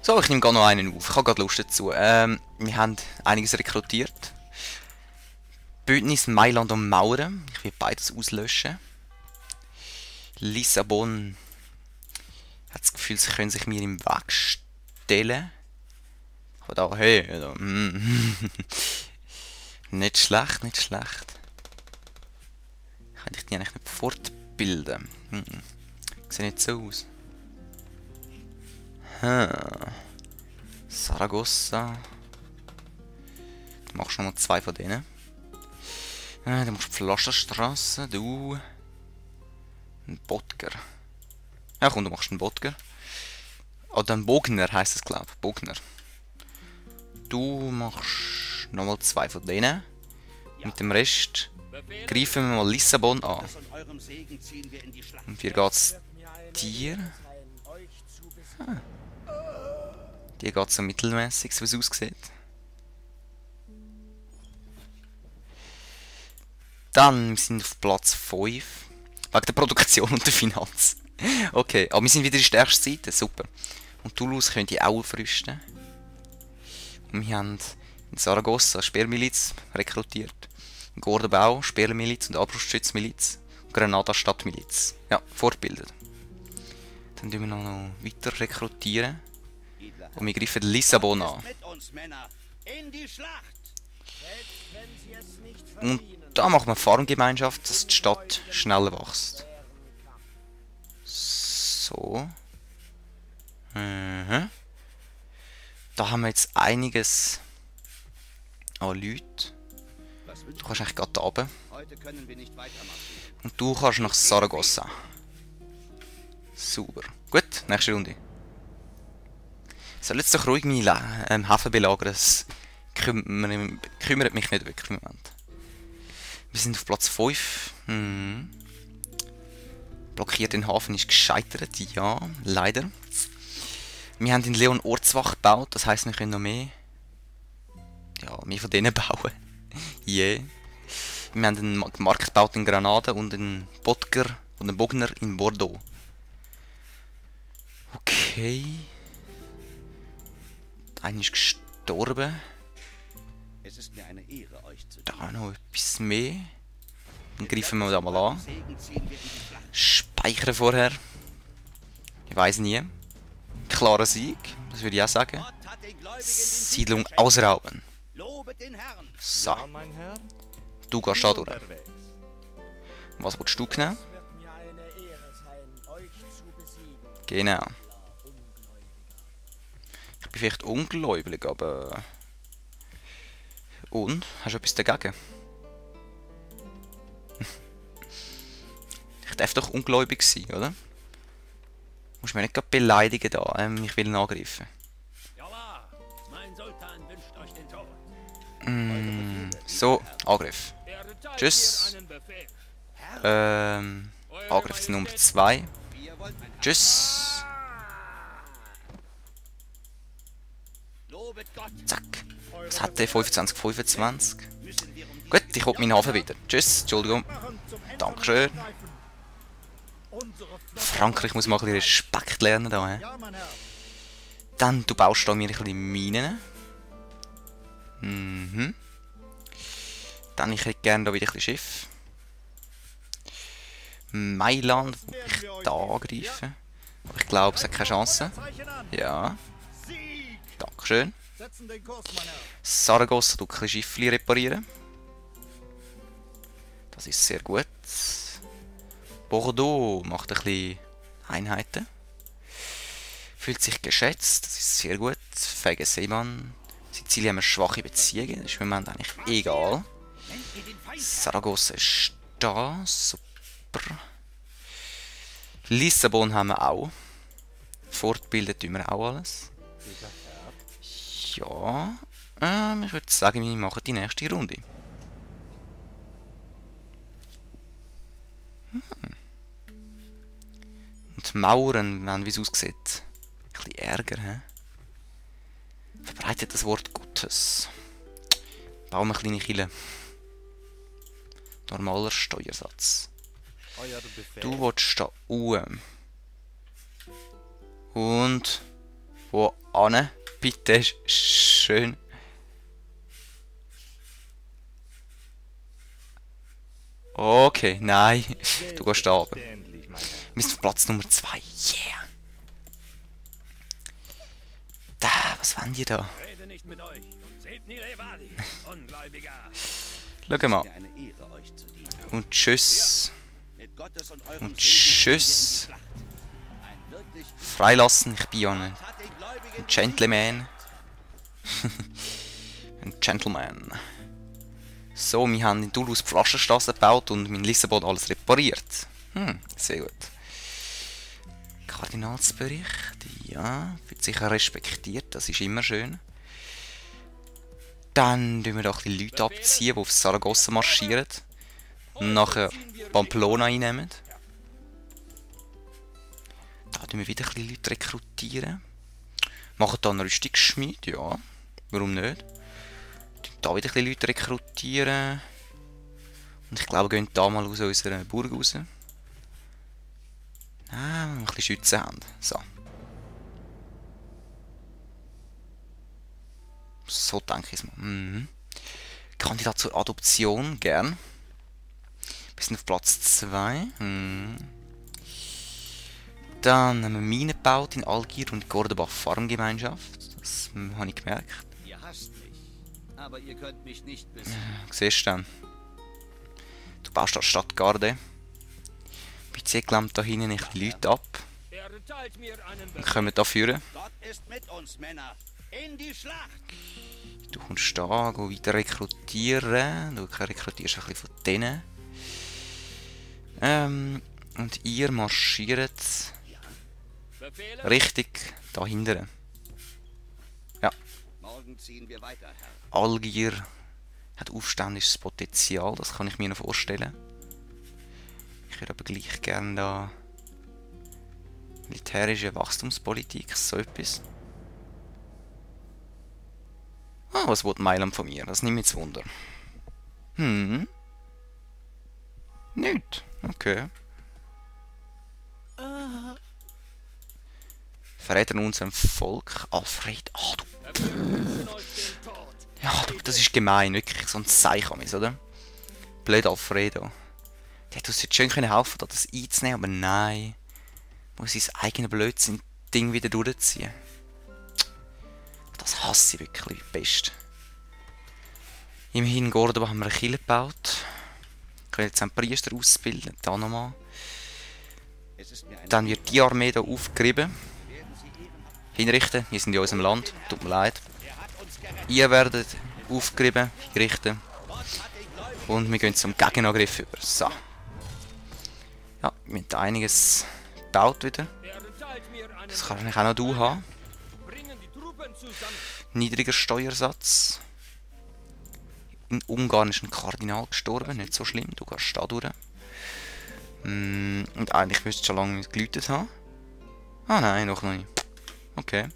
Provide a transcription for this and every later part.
So, ich nehme gerade noch einen auf. Ich habe gerade Lust dazu. Wir haben einiges rekrutiert. Bündnis Mailand und Mauren. Ich will beides auslöschen. Lissabon hat das Gefühl, sie können sich mir im Weg stellen. Aber da, hey, da, nicht schlecht, nicht schlecht. Könnte ich die eigentlich nicht fortbilden? Sieht nicht so aus. Saragossa. Du machst noch mal 2 von denen. Du machst die Pflasterstraße, du. Ein Bodger. Ja komm, du machst einen Bodger. Oder ein Bogner heisst es, glaube ich. Bogner. Du machst nochmal 2 von denen. Mit dem Rest greifen wir mal Lissabon an. Und wie geht's dir? Die geht so mittelmäßig, so wie es aussieht. Dann, wir sind auf Platz 5. Wegen der Produktion und der Finanz. Okay, aber wir sind wieder die stärkste Seite, super. Und Toulouse könnt ihr auch aufrüsten. Und wir haben in Saragossa Speermiliz rekrutiert. In Gordebau Speermiliz und Abrustschützmiliz. Und Granada Stadtmiliz. Ja, fortbildet. Dann tun wir noch weiter rekrutieren. Und wir greifen Lissabon an. Und da machen wir eine Farmgemeinschaft, dass die Stadt schneller wächst. So. Da haben wir jetzt einiges an Leuten. Du kannst eigentlich gerade da oben. Und du kannst nach Saragossa. Super. Gut, nächste Runde. Soll jetzt doch ruhig meine Häfen belagern. Das kümmert mich nicht wirklich im Moment. Wir sind auf Platz 5. Blockiert den Hafen ist gescheitert. Ja, leider. Wir haben in Leon Ortswach gebaut. Das heisst, wir können noch mehr. Ja, mehr von denen bauen. Yeah. Wir haben einen Markt gebaut in Granada und einen Bodger und einen Bogner in Bordeaux. Okay. Einer ist gestorben. Es ist mir eine Ehre, euch zu Da noch etwas mehr. Dann greifen wir da mal an. Speichern vorher. Ich weiß nie. Klarer Sieg, das würde ich auch sagen. Siedlung ausrauben. So. Du gehst da durch. Was willst du genau? Genau. Ich bin vielleicht ungläubig, aber... Und? Hast du etwas dagegen? Ich darf doch ungläubig sein, oder? Du musst mich nicht gerade beleidigen da, ich will ihn angreifen. So, Angriff. Tschüss. Angriff Nummer 2. Tschüss. Zack. Was hat der? 25, 25. Gut, ich hol meinen Hafen wieder. Tschüss, Entschuldigung. Dankeschön. Frankreich muss mal ein bisschen Respekt lernen da. He? Dann, du baust da mir ein bisschen Minen. Dann, ich hätte gerne da wieder ein bisschen Schiff. Mailand, wo ich da angreifen. Aber ich glaube, es hat keine Chance. Ja. Dankeschön. Saragossa, du kannst Schiffli reparieren. Das ist sehr gut. Bordeaux macht ein bisschen Einheiten. Fühlt sich geschätzt, das ist sehr gut. Fähiger Seemann. Sizilien haben wir schwache Beziehungen, das ist mir im Moment eigentlich egal. Saragossa ist da, super. Lissabon haben wir auch. Fortbilden tun wir auch alles. Ja, ich würde sagen, wir machen die nächste Runde. Und Mauern, wenn wie es aussieht. Ein bisschen Ärger, hä? Verbreitet das Wort Gottes. Bauen wir kleine Kille. Normaler Steuersatz. Du willst da oben. Und Wo an? Bitte, schön. Okay, nein. Du gehst da oben. Wir sind auf Platz Nummer 2. Yeah. Da, was wollen die da? Rede nicht mit euch. Seht Nirevadi, Ungläubiger. Schau mal. Eine Ehre, euch zu dienen. Und tschüss. Mit Gottes und eurem Und Segen tschüss. ziehen wir in die Schlacht. Ein wirklich Freilassen, ich bin ja ein hat den Gläubigen Gentleman. Ein Gentleman. So, wir haben in Toulouse die Flaschenstraße gebaut und in Lissabon alles repariert. Sehr gut. Kardinalsbericht, ja, wird sicher respektiert, das ist immer schön. Dann tun wir da die Leute abziehen, die auf Saragossa marschieren. Und nachher Pamplona einnehmen. Da tun wir wieder ein bisschen Leute rekrutieren. Machen da einen Rüstungsschmied, ja. Warum nicht? Da wieder ein bisschen Leute rekrutieren. Und ich glaube, wir gehen da mal aus unserer Burg raus. Ah, ein bisschen Schützen haben. So. So denke ich es mal. Kandidat zur Adoption, gern. Wir sind auf Platz 2. Dann haben wir Minen gebaut in Algier und Cordoba Farmgemeinschaft. Das habe ich gemerkt. Ihr hasst mich, aber ihr könnt mich nicht besiegen. Siehst du dann? Du baust da Stadtgarde. Wir ziehen da hinten ein bisschen Leute ab. Erteilt mir einen Und kommen da führen. Gott ist mit uns, Männer. In die Schlacht. Du kommst da, geh weiter rekrutieren. Du rekrutierst ein bisschen von denen. Und ihr marschiert Befehle. richtig da hinten. Ja, Morgen ziehen wir weiter, Herr. Algier hat aufständisches Potenzial, das kann ich mir noch vorstellen. Ich würde aber gleich gerne da militärische Wachstumspolitik, so etwas. Ah, was will Mailand von mir? Das nimmt mich zu Wunder. Nicht. Okay. Verräter unserem Volk. Alfred. Ah, du. Erwünschen euch den Tod. Ja, du, das ist gemein. Wirklich so ein Zeichamis, oder? Blöd Alfredo. Der hätte uns jetzt schön helfen können, das einzunehmen, aber nein. Muss sein eigenes Blödsinn-Ding wieder durchziehen. Das hasse ich wirklich best. Immerhin in Cordoba haben wir eine Kirche gebaut. Ich kann jetzt einen Priester ausbilden. Da nochmal. Es ist mir eine Dann wird die Armee hier aufgerieben. werden Sie ehrenhaft. Hinrichten. Wir sind in unserem Land. Tut mir leid. Er hat uns gerettet. Ihr werdet aufgerieben, hinrichten. Gott hat den Gläubigen. Und wir gehen zum Gegenangriff über. So. Ja, wir haben da einiges gebaut wieder. Erteilt mir einen Das kann ich auch noch du haben. Bringen die Truppen zusammen. Niedriger Steuersatz. In Ungarn ist ein Kardinal gestorben, nicht so schlimm, du gehst da durch. Und eigentlich müsstest du schon lange geläutet haben. Ah nein, noch nicht. Okay.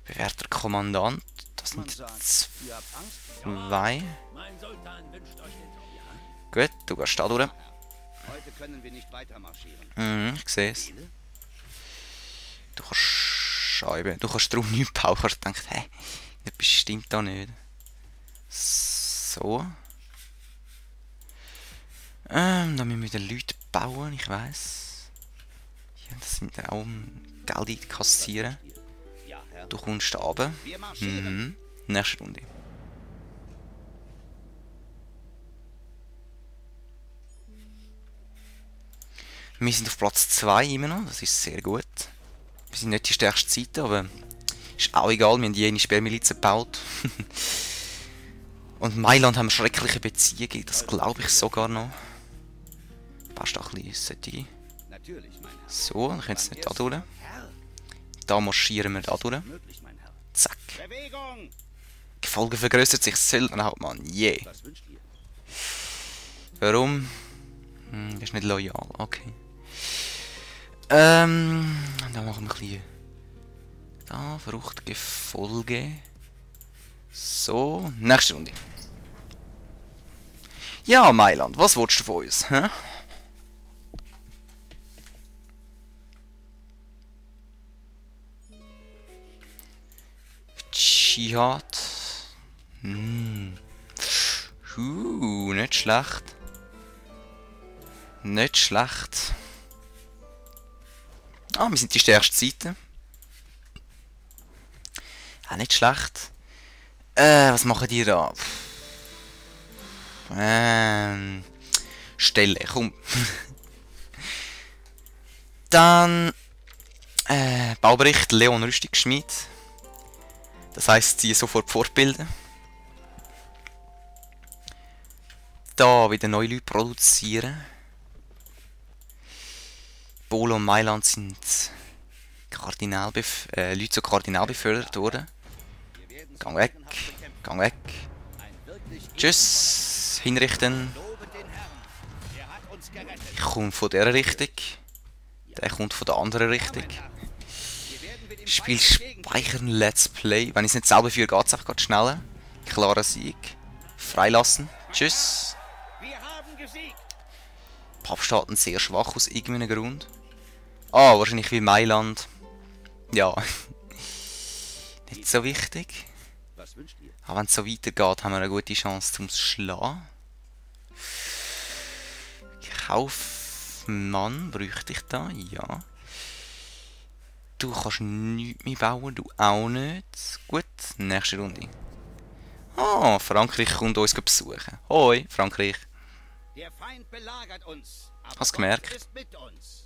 Bewährter Kommandant, das Man sind sagt, ihr habt Angst. zwei. Mein Sultan wünscht euch den Tod. Gut, du gehst da durch. Heute können wir nicht weiter marschieren. Ich sehe es. Befehle? Du kannst schreiben, du kannst darum nichts bauen, du denkst, hä, das stimmt da nicht. So. Da müssen wir wieder Leute bauen, ich weiss. Ja, das sind auch Geld kassieren. Ja, Herr. Du kommst da runter. Wir marschieren. Nächste Runde. Wir sind auf Platz 2 immer noch, das ist sehr gut. Wir sind nicht die stärkste Seite, aber ist auch egal, wir haben jene Sperrmilizen gebaut. Und Mailand haben wir schreckliche Beziehungen, das glaube ich sogar noch. Passt auch ein bisschen solche. Natürlich, mein Herr. So, dann können sie nicht da durch. Herr, Da marschieren wir da durch. möglich, mein Herr. Zack. Bewegung! Gefolge vergrößert sich Söldnerhauptmann. Yeah. Was wünscht ihr? Warum? Das ist nicht loyal. Okay. Dann machen wir ein bisschen... Da, Fruchtgefolge. So, nächste Runde. Ja, Mailand, was willst du von uns? Hä? Dschihad. Nicht schlecht. Nicht schlecht. Ah, wir sind die stärkste Seite. Auch nicht schlecht. Was machen die da? Stelle, komm. Dann Baubericht Leon Rüstungsschmied. Das heisst, sie sofort fortbilden. Da wieder neue Leute produzieren. Bolo und Mailand sind Leute zu Kardinal befördert worden. Gang weg. Gang weg. Tschüss. Hinrichten. Ich komme von dieser Richtung. Der kommt von der anderen Richtung. Spiel speichern, Let's Play. Wenn ich es nicht selber führe, geht es einfach schneller. Klarer Sieg. Freilassen. Tschüss. Pappstaaten sehr schwach aus irgendeinem Grund. Ah, wahrscheinlich wie Mailand. Ja. Nicht so wichtig. Aber wenn es so weitergeht, haben wir eine gute Chance zum Schlagen. Kaufmann bräuchte ich da, ja. Du kannst nichts mehr bauen, du auch nicht. Gut, nächste Runde. Ah, Frankreich kommt uns besuchen. Hoi, Frankreich. Der Feind belagert uns. Hast du gemerkt? Gott ist mit uns.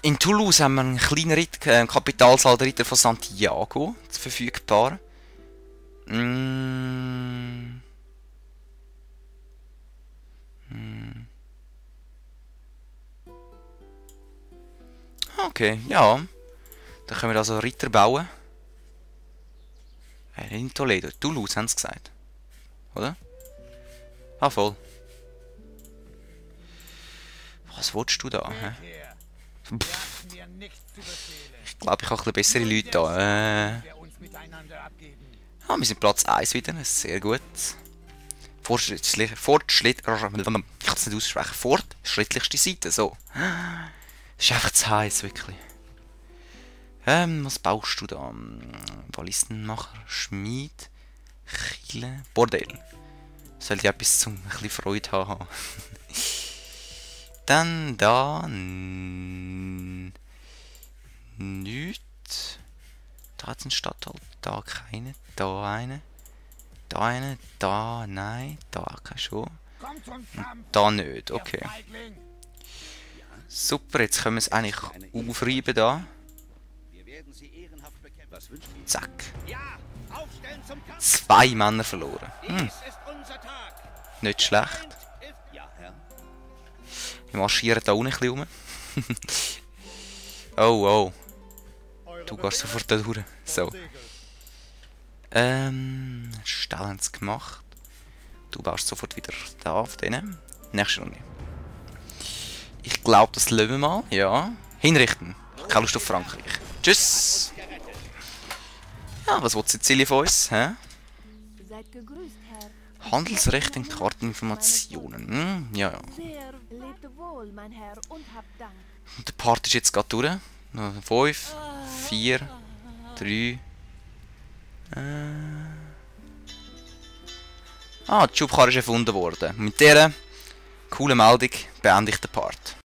In Toulouse haben wir einen kleinen Kapitalsalritter von Santiago verfügbar. Okay, ja. Dann können wir also Ritter bauen. In Toledo. Toulouse haben sie gesagt. Oder? Ah, voll. Was willst du da? Hä? Ich glaube, ich habe ein bisschen bessere Leute da. Ah, wir sind Platz 1 wieder. Das ist sehr gut. Fortschrittlichste Seite. So. Das ist einfach zu heiß, wirklich. Was baust du da? Ballistenmacher, Schmied, Chile, Bordell. Sollte ich etwas zum ein bisschen Freude haben. Dann da. Nichts. Da hat es einen Stadtteil. Da keine. Da eine. Da eine. Da nein. Da keine schon. Da nicht. Okay. Super, jetzt können wir es eigentlich aufreiben da. Zack. 2 Männer verloren. Nicht schlecht. Wir marschieren da unten ein bisschen rum. Oh, oh. Du gehst sofort da durch. So. Stellen es gemacht. Du baust sofort wieder da auf denen. Nächste Runde. Ich glaube, das lassen wir mal. Ja. Hinrichten. Keine Lust auf Frankreich. Tschüss. Ja, was will Sizilien von uns? Hä? Seid gegrüßt, Herr. Handelsrecht und Karteninformationen. Ja, ja. Lebt wohl, mein Herr, und habt Dank. Und der Part ist jetzt gerade durch. Noch 5, 4, 3. Die Schubkarre ist erfunden worden. Und mit dieser coolen Meldung beende ich den Part.